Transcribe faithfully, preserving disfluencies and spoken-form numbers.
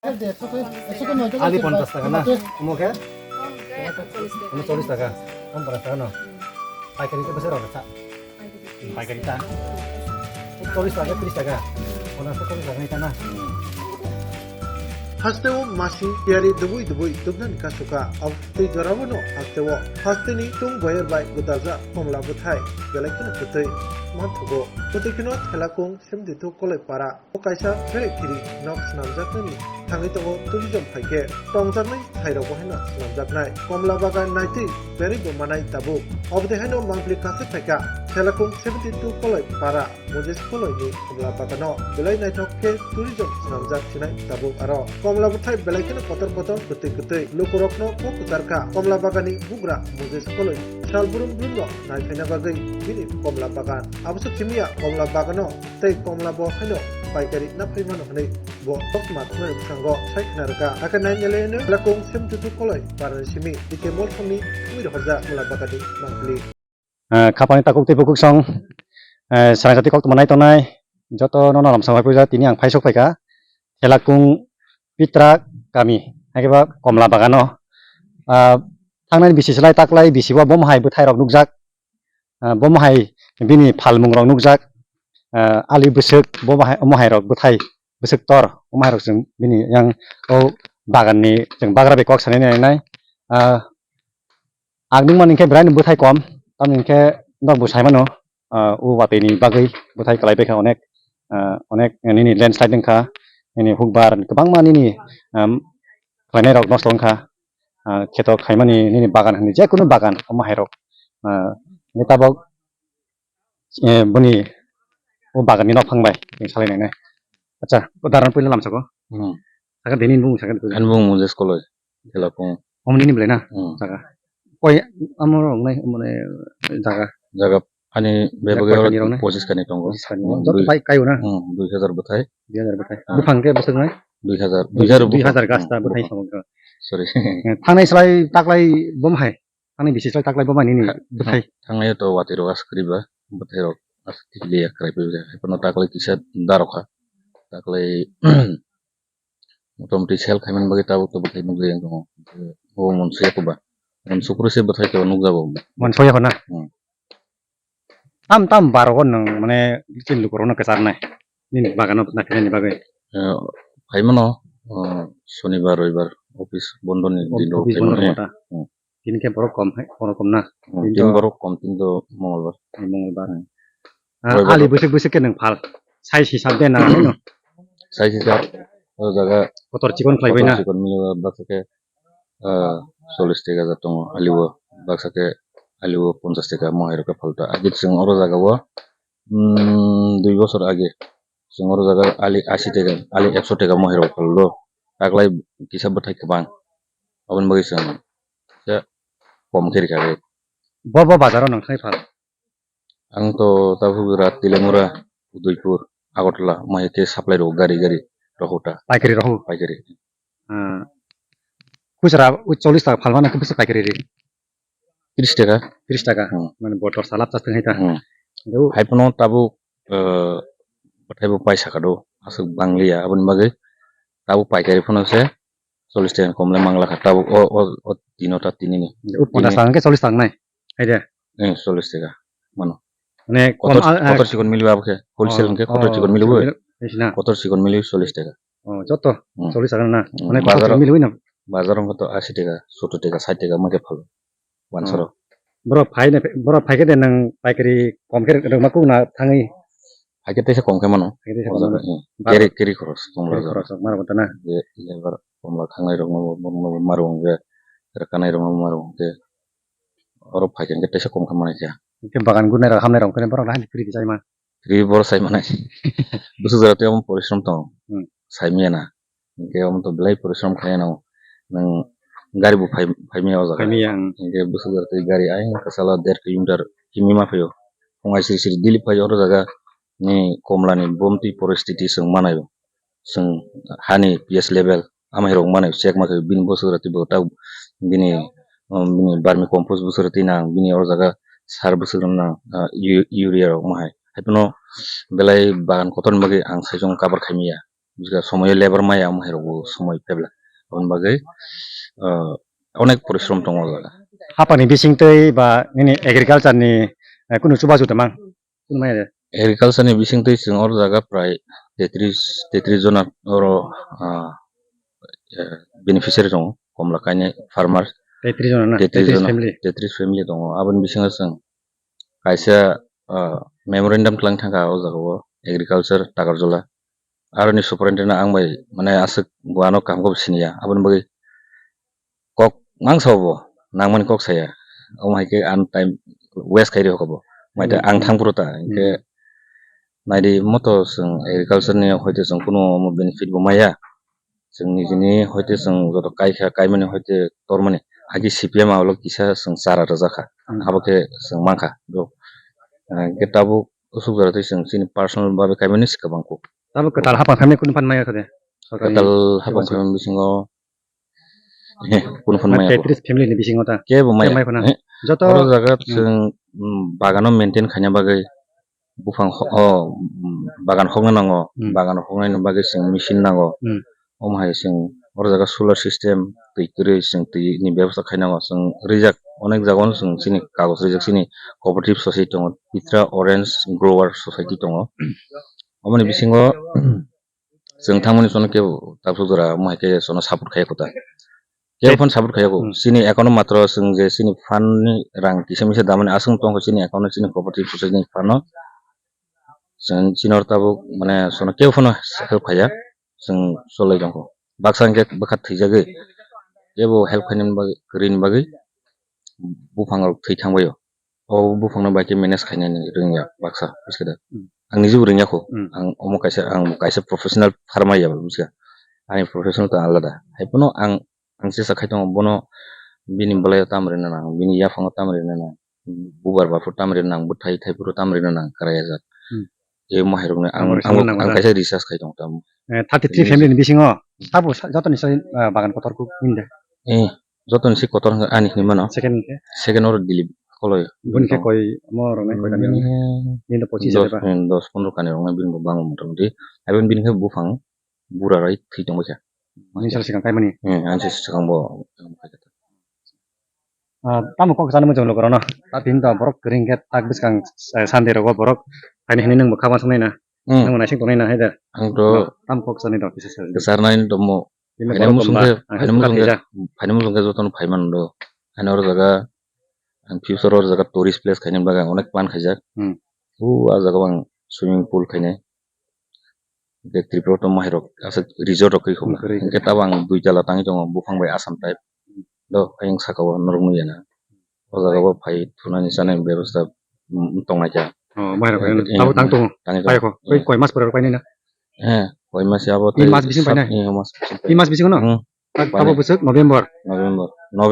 Ali ponchas taka na? Omo khe? Omo chollish taka. Omo ponchas taka no? Paikari khe bwswk rok rwkha? Paikari ta? Chollish taka, tris taka. Ponchas taka, chollish taka na? Hasteo masi tiyari dubui dubui tubnani kasuka. Abotwi jorabo no hasteo. Hasteni tung boyer bai gwdalja komla bwthai. Belai kheno kwtwi manthogo. Kwtwi kheno Thelakung Semditu Koloi para. O kaisa belai kiri nok swnamjaknani thangwi tongo tourism hai khe tongjaknai thairok bo haino swnamjaknai. Komla bagan naitwi berwi bo manai tabuk. Oboni haino mangpili kaisa phaikha Thelakung seventy two Koloi para Moses Koloi ni komla bagano belai naithok khe tourism swnamjak sinai tabuk aro. Komla bwthai belai kheno kotor kotor kwtwi kwtwi lukurokno kok kwcharkha. Komla baganni bugra Moses Koloi sal brum brumno naiphaina bagwi bini komla bagan. Abose simiya komla bagano tei komla bo haino paikari na phai mano hwnwi bo tokma thumnai bwskango sai khna rwkha. Hakhe nai nele hwno Lakung Semditu Koloi parani simi D K Molsomni twi rohorjak komla bagani mangpili. Ah, khapangni takhuk tei bukhuk song, eh, srang sati kok tongma nai tongnai joto no nalam samai puja tini ang phai sok phaikha Thelakung Pitra kami, hakhe ba komla bagano. Ah, thangnai bisi slai taklai bisi bo bomo hai bwthai rok nukjak. Ah, bomo hai bini phalmung rok nukjak. Ah, ali bwswk bomo hai, omo hai rok bwthai bwswk tor omo hai rok chwng bini yang o bagan ni chwng bagra bai kok sanai nai nai. Ah, ang nukmani khe belai ni bwthai kom, tamni khe nok bo sai mano. Ah, o watwi ni bagwi bwthai kwlai bai kha onek, ah, onek nini landslide wngkha, nini hukbar kwbangma nini, um, khlainai rok nosto wngkha. Ah, kheto khaimani nini bagan hinwi je kunu bagan omo hai rok, ah, ni tabok, eh, boni o bagan ni nophang bai chwng salai nai nai. Acha, o daran puila lamsako. Hmm. Saka deni bung saka deni. Ani bung Moses Koloi, Thelakung. Omo nini belai na? Hmm. Saka. Koi amo rok nai mane jaga. Jaga ani bebak paikani rok nai? Pochis kani tongo. Pochis kani. Hmm, joto dui, pai kayo na? Hmm, dui hajar bwthai. Dui hajar bwthai. Hmm. Buphang khe bwswk nai? Dui hajar, dui hajar bwthai. Dui hajar gasta bwthai tongo. Sorry. Thangnai slai taklai bom hai. Ani bisi slai taklai bo mani ni bwthai. Thangnai to watwi rok aswk kwrwi ba, bwthai rok aswk tikli ya kwrai phi ba, haiphano taklai kisa da rok kha. Taklai motamoti sel khaimani bagwi tabuk to bwthai nukjagwi tongo. O monso ya ba, monso kwrwi se bwthai to nukjago. Monso ya na? Hmm. Tam tam bar o nwng mane chini lukurokno kwcharnai nini bagano naphinaini bagwi. Eh, phaimano, eh, Sonibar, Roibar office bondo ni din rok office bondo phaimani. Rok ta. Hmm. Tini khe borok kom hai, borok kom na? Hmm, tini to borok kom, tini to Mongolbar. Mongolbar. Hmm. Ah, Roibar ali rok. Bwswk bwswk khe nwng phal? Size hisab de na? Size hisab, o jaga kotor chikon khlai bai na? Kotor chikon mili o baksa khe, ah, chollish taka ja tongo, ali o baksa khe, ali o ponchash taka mohai rok khe phal ta. Agi chwng oro jaga o, hmm, dui bosor age chwng oro jaga ali ashi taka, ali ekso taka mohai rok phal do. Taklai kisa bwthai kwbang, aboni bagwi chwng kisa kom khe rikha. Bo, bo bazar o nwng thangwi phal? Ang to tabuk rat Tilemura, Udaipur, Agartala, omo hai khe supply rw gari gari rw ta. Paikari rw? Paikari. Ah. Khusra o chollish taka phalmano khe bwswk paikari ri? Tris taka. Tris taka. Hmm. Mane botor salap chasing hai ta. Hmm. Hai phano tabuk, eh, bwthai bo pai saka do. Aswk bangliya aboni bagwi tabuk paikari phano se chollish taka kom le mangla kha tabuk o, o, o tino ta tini ni. O ponchash taka khe chollish taka nai. Hai de. Eh, chollish taka. Mano. Mane kom kotor, al, ah, kotor chikon mili abo khe. Wholesale oh, hwnkhe kotor oh, chikon mili bo. Hai sina. Kotor chikon mili chollish taka. Oh, joto hmm. Chollish taka na. Hmm. Mane kotor chikon mili na. Bazar wngkha to ashi taka, sottor taka, sait taka ma khe phalo. Wansaro. Oh. Borok phai na, borok phai khe de nwng paikari kom khe rwma kuk na thangwi. Hakhe teisa kom khe mano. Hakhe teisa kom mano. Keri, keri khoros, komla keri khoros, maro kota na. Je, lebar, komla thangnai rok no, borok no maro wng je, rwkanai rok no maro wng je. Oro phai khe teisa kom khe manai khe. Khe bagan gurnai rok, hamnai rok khe borok lahai free khe sai ma. Free borok sai manai. Bwswk jora tei omo porishrom tongo. Hmm. Sai manya na. Hinkhe omo to belai porishrom khlai no. Nwng gari bo phai, phai manya o jaga. Phai manya, hmm. Hinkhe bwswk jora tei gari ayang kwchalo der kilometer himwi ma phaio. Phung ai siri siri daily phaio oro jaga. ni komla ni bomtwi poristiti chwng manaio. Chwng hani P S level amai rok manai check ma khe bini bwswk rati bo ta bini, um, bini vermi compost bwswk rati nang bini oro jaga sar bwswk rok nang, ah, u-, urea rok ma hai. Haiphano belai bagan kotor ni bagwi ang saichung cover khai manya. Bwswk somoyo labour maya, omo hai rokbo somoi pebla. Aboni bagwi, ah, onek porishrom tongo o jaga. Hapangni bisingtwi ba nini agriculture ni, eh, kunu chubachu tongmang? Kunu maya de? Agriculture ni bisingtwi chwng oro jaga prai tetris, tetris jona oro, ah, eh, beneficiary tongo, komla kainwi farmer. Tetris jona na? Tetris Tetris jona, family? Tetris family tongo. Aboni bisingo chwng kaisa, ah, memorandum twlang thangkha o jaga o agriculture Takarjala. Aroni superintendent ang bai mane aswk bo ano kaham khe bo siniya. Aboni bagwi kok mangsa bo nangmani kok saya. Omo hai khe ang time waste khai rw kha bo. Mai ta Hmm. ang thang phuru ta. Hinkhe Hmm. naidi moto chwng agriculture ni hoite chwng kunu omo benefit bo maya. Chwng nijini hoite chwng joto kai kha, kaimani hoite tormani. Hagi C P M a ulo kisa chwng chara rwjak kha. Hmm. Abo khe chwng mankha. Do, ah, hinkhe tabuk usuk jora tei chwng chini personal babe kaimani swkang bangkuk. Tabuk kwtal hapang family kunu phan maya kha de? Sorkari Kwtal hapang chubachu. Family bisingo, eh, kunu phan Mai maya kho. Tetris family ni bisingo ta? Kebo maya. Kebo maya kho na? Eh, Joto oro jaga Hmm. chwng, mm, bagano maintain khaina bagwi buphang ho-, o, mm, bagan hokna nango. Hmm. Bagan hoknaini bagwi chwng machine nango. Hmm. Omo hai chwng oro jaga solar system twi kwrwi chwng twi ni bebosta khainango. Chwng rijak onek jagao chwng chini kagoj rijak chini cooperative society tongo, Pitra Orange Grower Society tongo. Omoni bisingo chwng thangmani sono kebo tabuk jora omo hai khe sono support khaiya kho ta. Kebo phano support khaiya kho. Hmm. Chini account o matro chwng je chini fund ni rang kisa misa damani aswk tongkha chini account o chini cooperative society ni fund o. Chwng chini oro tabuk mane sono kebo phano help khaiya. Chwng cholai tongkho. Baksa hinkhe bwkha thwijagwi kebo help khainani bagwi, kwrwini bagwi buphang rok thwi thangbaio. O buphangno bai khe manage khainani rwngya baksa, bujikhade. Hmm. Ang nijebo rwngya kho. Hmm. Ang omo kaisa, ang kaisa professional farmer ya, bujiya. Ani professional to alada. Haiphano ang, ang chesa khai tongo, bono bini bwlaio tam rwna nang, bini yaphango tam rwna nang, bubar baphuru tam rwna nang, bwthai thaiphuru tam rwna nang, kwraya jak. Hmm. Emo hai rokno ang, Ang ang, rwchapna ang nango da. Kaisa research khai tongo tamo. Eh, thirty three family ni bisingo sabo sa-, jotoni sai, ah, bagan kotor kuk wngde. Eh, jotoni si kotor wngkha ani hinwi mano. Second ni khe? Second oro Dilip Koloi. Bini khe koi mo rok nai koi tani rok? Bini khe Nini to pochis dos, jeba. Eh, dos pondro kani rok nai bini bo bango mota moti. Aboni bini khe buphang bura roi thwi tongwi kha. Nini sal sikang kaimani? Eh, ani sal sikang bo. Ah, tamo kok sana mujung lo korono. Tapi hinta borok kering ke tak biskang, eh, Sunday rogo borok. Kaini hini nang bwkha ma sangnai na. Hmm. Nang naising tongnai na hai da. Ang to tam kok sani rok kisa sari. Kesar nai tomo. Bini phaina borok musung tomba, ke, ang phaina musung ke, phaina musung ke jotono phaiman do. Ani oro jaga, ang future oro jaga tourist place khaina bagwi ang onek plan khaijak. Hmm. U a jaga ang swimming pool khainai. Hingke Tripura to mahairok aswk resort rok khe khobla. Hmm, kwrwi, hingke kwrwi. Tabang dui tala tangwi tongo buphang bai Assam type. Do ayang saka o norok nukya na. O jaga bo phai thunani chanani bebosta, mm, tongnai kha. Oh, mahairok, eh, abo tang tongo. Tangwi tongo. Pai kho. Koi, eh, koi mas pore painai na? Eh, koi mas abo tin tei mas bising sat-, painai? Eh, mas bising painai. Tin mas bising no? Hmm. Abo painai. Bwswk November. November. November.